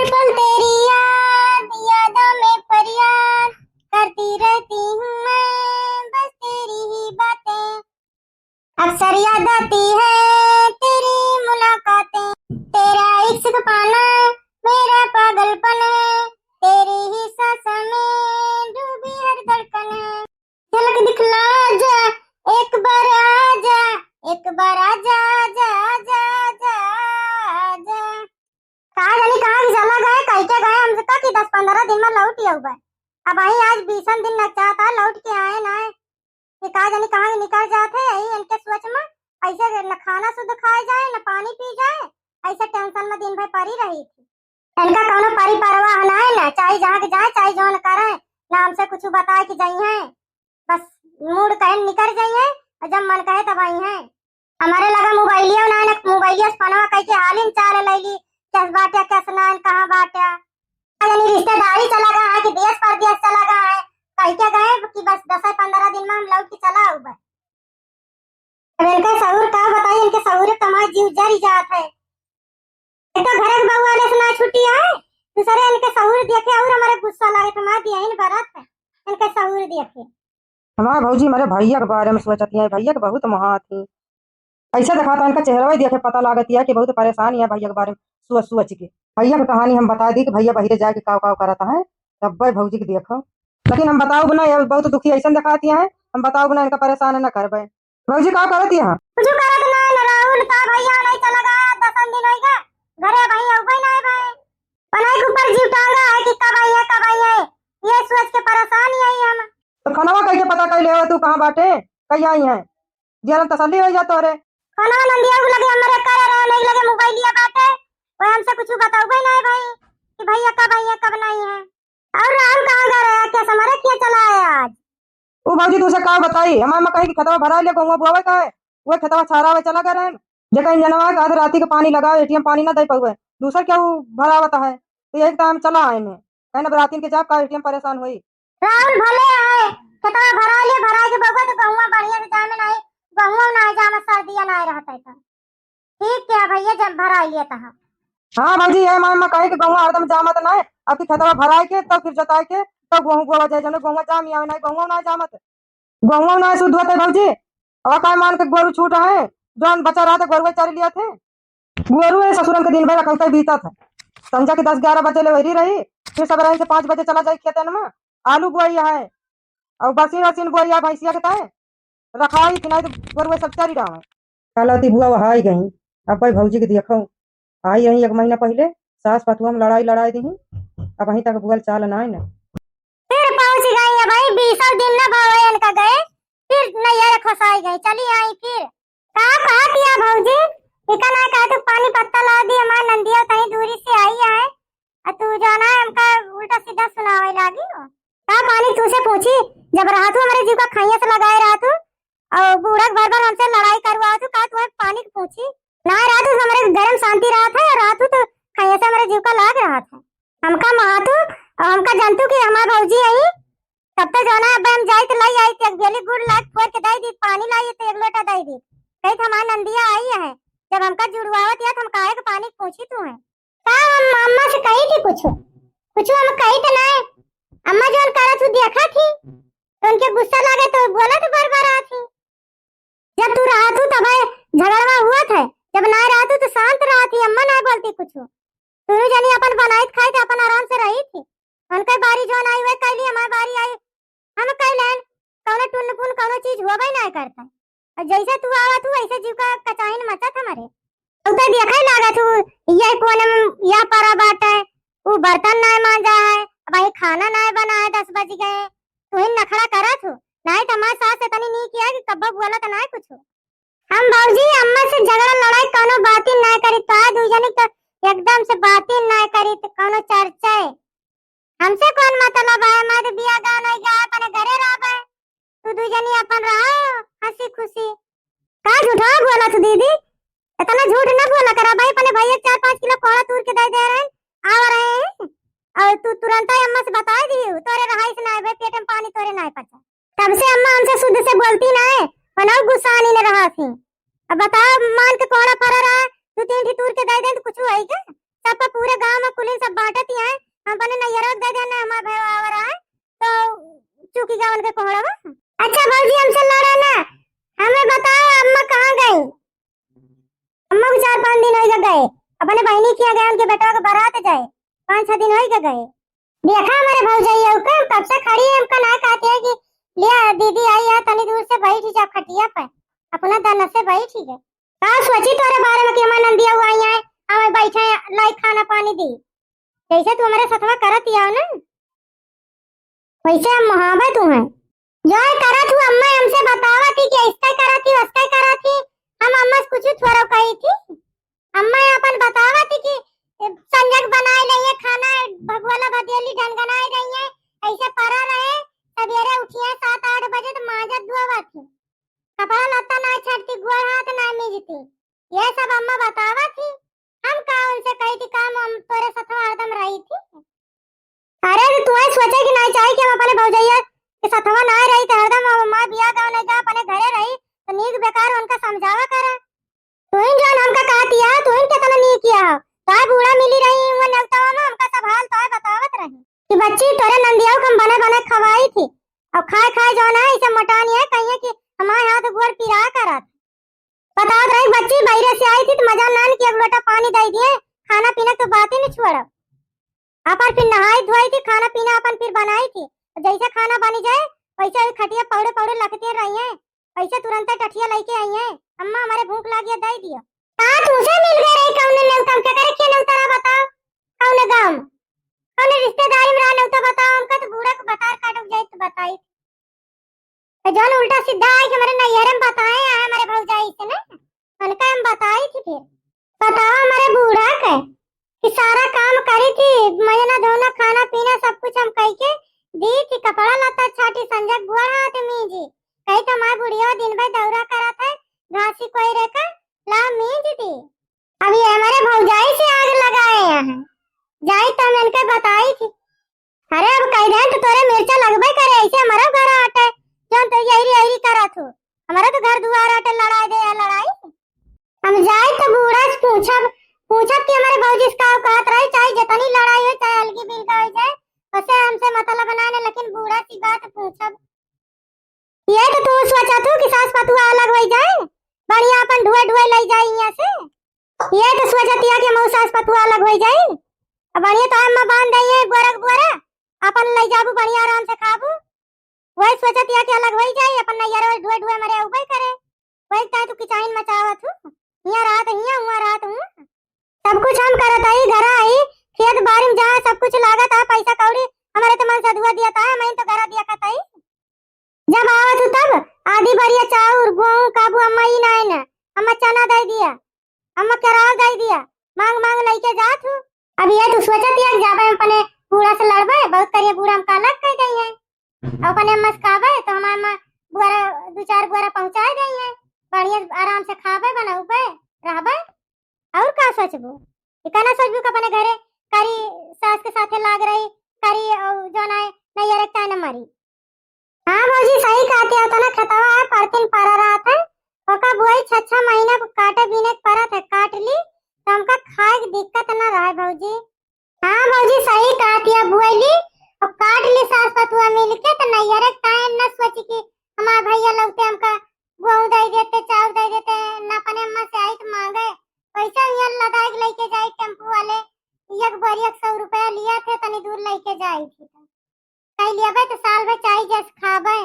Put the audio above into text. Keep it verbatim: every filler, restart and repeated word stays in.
पल तेरी याद, यादों में फरियाद, करती रहती हूँ मैं बस तेरी ही बातें। अक्सर याद आती है तेरी मुलाकातें। तेरा इश्क पाना मेरा पागलपन है, तेरी ही सांसों में डूबी हर धड़कन है। झलक दिखला जा, एक बार आजा, एक बार आजा, आजा, आजा, आजा, आजा। का जानी कहाँ के चला गए, कहि के गए हमसे का कि दस पन्द्रह दिन में लौट ही आउबे। अबहीं आज बीसन दिन नचाता, लौट के आए ना। ये का जानी कहाँ के निकल जात है, यही इनके सोच में ऐसे न खाना शुद्ध खाए जाए, न पानी पी जाए, ऐसे tension में दिन भर पड़ी रही थी। इनका कौनो परी परवाह ना है ना, चाहे जहाँ के जाए, चाहे जौन करे, ना हमसे कुछ बताए कि जइहैं। बस मूड कहे निकर जइहैं और जब मन कहे तब अइहैं। हमरे लगा मोबाइलियो ना है, ना मोबाइलिया से फोनवा कइके हालिन चाल लैली, कस बाटे, कस ना है, कहाँ बाटे। का जानी रिश्तेदारी चला गया है कि देश परदेश चला गया है, कहि के गए कि बस दस पन्द्रह दिन में हम लौट के चला आउबे। अब इनका सहूर का बताई, इनके सहूर के हमार जीव जरी जात है। एक तो घरे के बउआ वाले से ना छुट्टी आए, दूसरे इनके सहूर देखे और हमारे गुस्सा लागे, तो हमार दियाइन बरत है, इनके सहूर देखे। हमार भौजी हमारे भैया के बारे में सोचत है, भैया के बहुत मोहात ही। ऐसे देखा तो इनका चेहरवा देखे पता लागत है कि बहुत परेशान है भैया के बारे में सोच सोच के। भैया के कहानी हम बता दी कि भैया बहिरे जाके काव काव करत है, तब भौजी के देखो। लेकिन हम बताउब ना, ये बहुत दुखी ऐसन देखाती है, हम बताउब ना, इनका परेशान न करबे। भौजी का करत यहाँ? कुछ करत ना है ना राहुल, का भैया नहीं चला गया, दसन दिन होइगा, घरे भाई अउबे ना है भाई। पनाई के ऊपर जीव टांगा है कि कब आई है, कब आई है, ये सोच के परेशान ही है हम। तो फोनवा कइके पता कर ले तू कहाँ बाटे, कहीं आई है, जियरा तसल्ली हो जा तोरे। फोनवा नंदिया के लगे हमरे करे रहे, नहीं लगे मोबाइलिया बाटे, वो हमसे कुछ बताउबे ना है भाई कि भैया कब आई है, कब नहीं है। और राहुल कहाँ गए रहे, क्या समरे क्या चला आया आज? ओ भौजी, तुझसे का बताई, हमार माँ कही कि खेतवा भरा ले, गहुआ बोआवे का है, वो खेतवा छारावे चला गए रहे। जेकर इंजनवा के आध राती के पानी लगावे, एटीएम पानी ना दे पावे, दूसर क्या वो भरावत है, तो यही तो हम चला आए हैं। कहे ना बरातिन के जाब का एटीएम परेशान होई। राहुल भले आए, खेतवा भरा ले, भरा के बउआ तो गहुआ बढ़िया से जामे नहीं, गहुआ ना जामे सर्दिया ना रहता है तो। ठीक क्या भैया, जब भरा लिए तहाँ। हाँ भौजी, ये मामा कहे कि गहुआ हरदम जामत ना है, अब की खेतवा भराए के, तब फिर जोताए के, तब गहुआ बोआ जाए, जने गहुआ जाम आवे ना, गहुआ ना जामत, गहुआ ना शुद्ध होते भौजी। अब का मान के गोरू छूट है, जौन बचा रहा था गोरुआ चर लिया थे। गोरू है ससुरन के दिन भर अकलते बीतत है, संझा के दस ग्यारह बजे ले वही रही, फिर सबेरे से पाँच बजे चला जाए खेतन में, आलू बोआई है, और बरसीन वरसीन बोआई है भैंसिया के ताए। रखाई थी, नाहीं तो गोरुआ सब चरी डावे। कालती बुआ वहाई गई, अब भाई भौजी के देखो, आई रही एक महीना पहिले, सास पतुआ में लड़ाई लड़ाई दी, अब वहीं तक बुअल चाल ना है ना। फिर पहुँच गई है भाई, बीसों दिन ना भावे इनका गए, फिर नैहर खोसाई गई, चली आई फिर। का कहत या भौजी, इका ना कहा तू पानी पत्ता ला दी, हमार नंदिया कहीं दूरी से आई है, आ तू जाना है हमका उल्टा सीधा सुनावे लागी हो। का पानी तू से पूछी, जब रहत हूँ हमरे जीव का खैया से लगाए रहत हूँ, और बूढ़ा के भर भर हमसे लड़ाई करवावत हूँ, का तुम्हें पानी के पूछी? ना रहत हूँ हमरे घर में शांति रहत है, और रहत हूँ तो खैया से हमरे जीव का लाग रहत है। हमका महत हूँ और हमका जानतू कि हमार भौजी आई, तब तो जौना अब हम जाइत लाई आई, एक बेली गुड़ लाग फोड़ के दे दी, पानी लाई तो एक लोटा दे दी, कही हमार नंदिया आई है, जब हमका जुड़वावत या तो हम काहे के पानी पूछी तू है? का हम अम्मा से कही थी कुछ? कुछ हम कही तो नहीं। अम्मा जौन करत हूँ देखा थी, तो उनके गुस्सा लागे तो बोला तो बार बार आती। जब तू रहत हूँ तब झगड़वा हुआ था, जब ना रहत हूँ तो शांत रहत ही, अम्मा ना बोलती कुछ। तू जनी अपन बनाई खाई तो अपन आराम से रही थी। उनके बारी जौन आई वह कैली, हमारी बारी आई हम कैलन। कौनो टुन्न पुन कौनो चीज होबे ना करता। और जैसे तू आवत हूँ वैसे जीव का कचाइन मचत हमारे। तू तो देखे लागत हूँ, ये कोने में यह परा बाटे, वो बर्तन ना मांजा है, अब ये खाना ना बनाए, दस बज गए, तू ही नखड़ा करत हूँ। नहीं तो हमारे सास इतनी नहीं किया कि कब्बो बोला तो ना कुछ। हम भौजी अम्मा से झगड़ा लड़ाई कौनो बात ही ना करी, तो दुई जनी तो एकदम से बात ही ना करी, तो कौनो चर्चा है। हमसे कौन मतलब है, हमारे बिया गान हो गया, अपने घरे रहबे, तू दुई जनी अपन रहो हंसी खुशी। का झूठा बोला तू दीदी, इतना झूठ ना बोला करा भाई, अपने भैया चार पाँच किलो कोहड़ा तूर के दे दे रहे हैं, आ रहे हैं, और तू तुरंत ही अम्मा से बता दी, तोरे रहाई से ना आवे, पेट में पानी तोरे ना पचा। तब से अम्मा हमसे शुद्ध से बोलती ना है, बनाओ गुस्सा आनी न रहा थी। अब बताओ, मान के कोहड़ा फरा रहा, दो तीन ठी तूर के दे दे तो कुछ होई का? सब पे पूरे गाँव में कुलिन सब बांटत ही हैं। हम अपने नैहरों के दे देना, हमारे भाई आवर आए तो चुकी गया उनके कोहड़ा में। अच्छा भौजी, हमसे लड़ा ना, हमें बताओ अम्मा कहाँ गई? अम्मा को चार पाँच दिन होइगा गए, अपने बहिनी के यहाँ गए, उनके बेटवा के बारात जाए, पाँच छह दिन होइगा गए। देखा हमारे भौजाई, उ का कब से खड़ी है, हमका ना कहती है कि लिया दीदी आई है, तनी दूर से बैठ जा खटिया पर, अपना दन से बैठ ही गए। का सोची तोरे बारे में कि हमारे नंदिया हुआ आई है, हम बैठे हैं, लाई खाना पानी दी, जैसे तू हमारे सथवा करत ही आओ ना। वैसे हम मुहाबे तू हैं। जो है करत हूँ अम्मा, हमसे बतावत ही कि ऐसे करत ही, वैसे करत ही। हम अम्मा से कुछ थोड़ा कही थी। अम्मा अपन बतावत ही कि संजग बनाए रही है खाना, भगवाला भदेली ढनगनाए रही है, ऐसे पड़ा रहे, सवेरे उठिए सात आठ बजे तो माजत धोवत ही, कपड़ा लत्ता ना छटती, गोड़ हाथ ना मीजती, ये सब अम्मा बतावत ही। हम का उनसे कही थी, काम हम तोरे सथवा हरदम रही थी। अरे, तो तू ही सोचे कि नहीं चाही कि हम अपने भौजैया के सथवा ना रही, तो हरदम हम माँ बिया गाँव नहीं जा, अपने घरे रही, तो नीक बेकार उनका समझावा करे। तू ही जान हमका का किया, तू ही कितना नहीं किया हो। ताय बूढ़ा मिली रही, वो नेवतावा में हमका सब हाल ताय बतावत रही कि बच्ची, तोरे नंदिया को हम बने बने खवाई थी, और खाए खाए जो ना इसे मोटानी है, कहिए कि हमारे हाथ गोड़ पिरा करत। बतावत रही बच्ची, बहिरे से आई थी तो मजा नान की एक लोटा पानी दे दिए, खाना पीना के तो बात ही नहीं छोड़ा। अपन फिर नहाई धोई थी, खाना पीना अपन फिर बनाई थी। जैसे खाना बनी जाए, वैसे ही खटिया पौड़े पौड़े लखते रही हैं, वैसे तुरंत टठिया लेके आई हैं, अम्मा हमारे भूख लागी है, दे दियो। का तुमसे मिल गए रही, कौन नेवता, हम क्या करे, के नेवता रहा बताओ, कौन गाँव में, कौन रिश्तेदारी में रहा नेवता बताओ, हमका तो बूढ़ा को बतार काटक जाए तो बताई। तो जौन उल्टा सीधा आए कि हमारे नैहरे में बताए आए हमारे भौजाई से ना, उनका हम बताई थी फिर। बताओ हमारे बूढ़ा के कि सारा काम करी थी, मजना धोना खाना पीना सब कुछ हम कही के दी थी, कपड़ा लत्ता छाटी संजग बुआ हाथ मीजी, कही तो हमारे बुढ़िया दिन भर दौरा करा था, घासी कोई रे का ला मीज दी। अब ये हमारे भौजाई से आग लगाए हैं, जाई तो हम इनके बताई थी। अरे अब कह दें तो तोरे मिर्चा लगबे करे, ऐसे हमारा घर आटे, जौन तो यही यही करा थू, हमारा तो घर दुआर आटे, लड़ाई दे या लड़ाई। हम जाए तो बूढ़ा से पूछब, पूछब कि हमारे भौजी से का कहत रही, चाहे जितनी लड़ाई हो, चाहे अलगी बिलगा हो जाए, उसे हमसे मतलब बनाए ना, लेकिन बूढ़ा सी बात पूछब। ये तो तू सोचा थू कि सास पतुआ अलग हो जाए, बढ़िया अपन ढुए ढुए ले जाए यहाँ से। ये तो सोचतिया कि मऊ सास पतुआ अलग हो जाए, अब बढ़िया तो अम्मा बांध दे ये बोरा के बोरा, अपन ले जाबू बढ़िया आराम से खाबू। वही सोचतिया कि अलग हो जाए, अपन नैहर ढुए ढुए मरे उबे करे। वही ताई तू किचाइन मचावत हूँ, हियाँ रात हियाँ, हुआँ रात हुआँ। सब कुछ हम करत आई, घर आई, खेत बारी में जहाँ सब कुछ लागत है, पैसा कौड़ी हमारे तो मन से दुआ दिया था, मैं तो घर दिया कत आई। जब आवत हूँ तब आधी बरिया चाउर, गोहूँ काबू अम्मा ई ना है ना, अम्मा चना दे दिया, अम्मा केराव दे दिया, मांग मांग लेके जात हूँ। अब ये तू सोचत है कि जाबे हम अपने बूढ़ा से लड़बे, बहुत करिए बूढ़ा हम का अलग कह गई है। अब अपने अम्मा से कहबे तो हमारे अम्मा बुआरा, दो चार बुआरा पहुँचा गई है, बढ़िया आराम से खाबे, बनौबे, रहबे। और का सोचबू? ये का ना सोचबू कि अपने घरे करी सास के साथे लाग रही, करी और जो ना है, नहीं ये रखता है ना मरी। हाँ भौजी, सही कहती है, उतना खेतवा है, परतिन परा रहत है, ओका बुआई छह छह महीना को काटे बीने के परत है, काट ली तो हमका खाए के दिक्कत ना रहे भौजी। हाँ भौजी, सही कहती है, बुआई ली और काट ली सास पतुआ मिल के, तो नैहरे के टाइम ना सोची कि हमारे भैया लौटे हमका गेहूं दे देते, चाउर दे देते, ना अपने अम्मा से आई तो मांगे, पैसा यहाँ लदाई के लेके जाई टेम्पू वाले, एक बोरी एक सौ रुपया लिया थे, तनी दूर लेके जाई थी तो कह लिया भाई तो साल भर चाही जस खाबे।